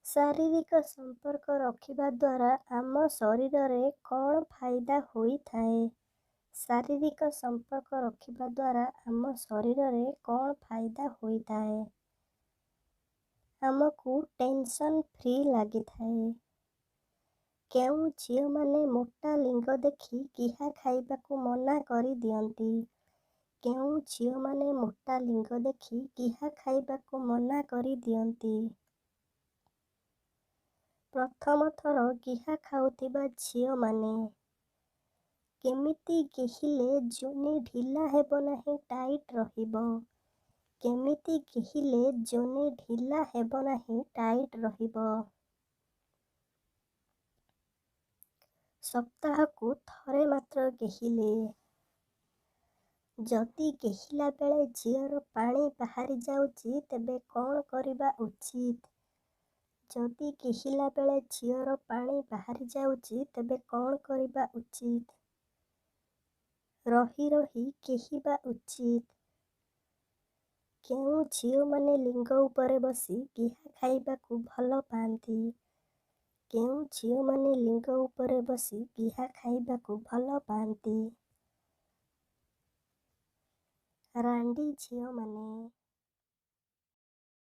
ଶାରୀରିକ ସମ୍ପର୍କ ରଖିବା ଦ୍ୱାରା ଆମ ଶରୀରରେ କ'ଣ ଫାଇଦା ହୋଇଥାଏ? ଶାରୀରିକ ସମ୍ପର୍କ ରଖିବା ଦ୍ୱାରା ଆମ ଶରୀରରେ କ'ଣ ଫାଇଦା ହୋଇଥାଏ? ଆମକୁ ଟେନସନ୍ ଫ୍ରି ଲାଗିଥାଏ। କେଉଁ ଝିଅମାନେ ମୋଟା ଲିଙ୍ଗ ଦେଖି ଗିହା ଖାଇବାକୁ ମନା କରିଦିଅନ୍ତି? କେଉଁ ଝିଅମାନେ ମୋଟା ଲିଙ୍ଗ ଦେଖି ଗିହା ଖାଇବାକୁ ମନା କରିଦିଅନ୍ତି? ପ୍ରଥମ ଥର ଗିହା ଖାଉଥିବା ଝିଅମାନେ। କେମିତି ଗେହିଲେ ଯୋନି ଢିଲା ହେବ ନାହିଁ, ଟାଇଟ୍ ରହିବ? କେମିତି ଗେହିଲେ ଯୋନି ଢିଲା ହେବ ନାହିଁ, ଟାଇଟ୍ ରହିବ? ସପ୍ତାହକୁ ଥରେ ମାତ୍ର ଗେହିଲେ। ଯଦି ଗେହିଲା ବେଳେ ଝିଅର ପାଣି ବାହାରି ଯାଉଛି, ତେବେ କ'ଣ କରିବା ଉଚିତ? ଯଦି ଗେହିଲା ବେଳେ ଝିଅର ପାଣି ବାହାରି ଯାଉଛି, ତେବେ କ'ଣ କରିବା ଉଚିତ? ରହି ରହି ଗେହିବା ଉଚିତ। କେଉଁ ଝିଅମାନେ ଲିଙ୍ଗ ଉପରେ ବସି ଗିହା ଖାଇବାକୁ ଭଲ ପାଆନ୍ତି? କେଉଁ ଝିଅମାନେ ଲିଙ୍ଗ ଉପରେ ବସି ଗିହା ଖାଇବାକୁ ଭଲ ପାଆନ୍ତି? ରାଣ୍ଡି ଝିଅମାନେ।